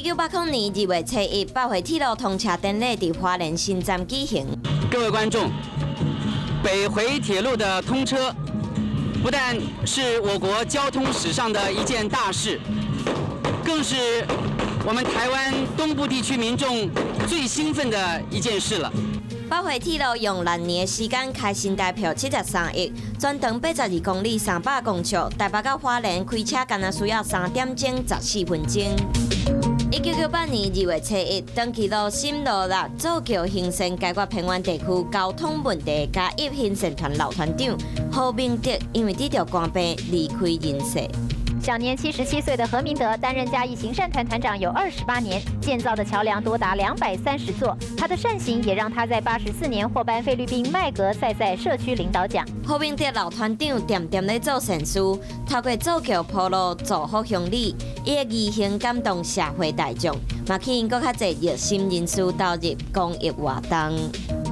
1980年2月初1，北回鐵路通車典禮佇花蓮新站舉行。各位觀眾，北回鐵路的通車，不但是我國交通史上的一件大事，更是我們台灣東部地區民眾最興奮的一件事了。北回鐵路用6年的時間開新台票73億，全長82公里300公尺，台北到花蓮開車干焦需要3點鐘14分鐘。1998年2月初1，長崎路新羅立造橋興善解決偏遠地區交通問題，嘉義行善團老團長何明德因為得著肝病離開人世。享年77歲的何明德擔任嘉義行善團團長有28年，建造的橋梁多達230座。他的善行也讓他在84年獲頒菲律賓麥格賽賽社區領導獎。何明德老團長恬恬咧做善事，透過造橋鋪路造福鄉里，伊的義行感動社會大眾，嘛吸引閣較濟熱心人士投入公益活動。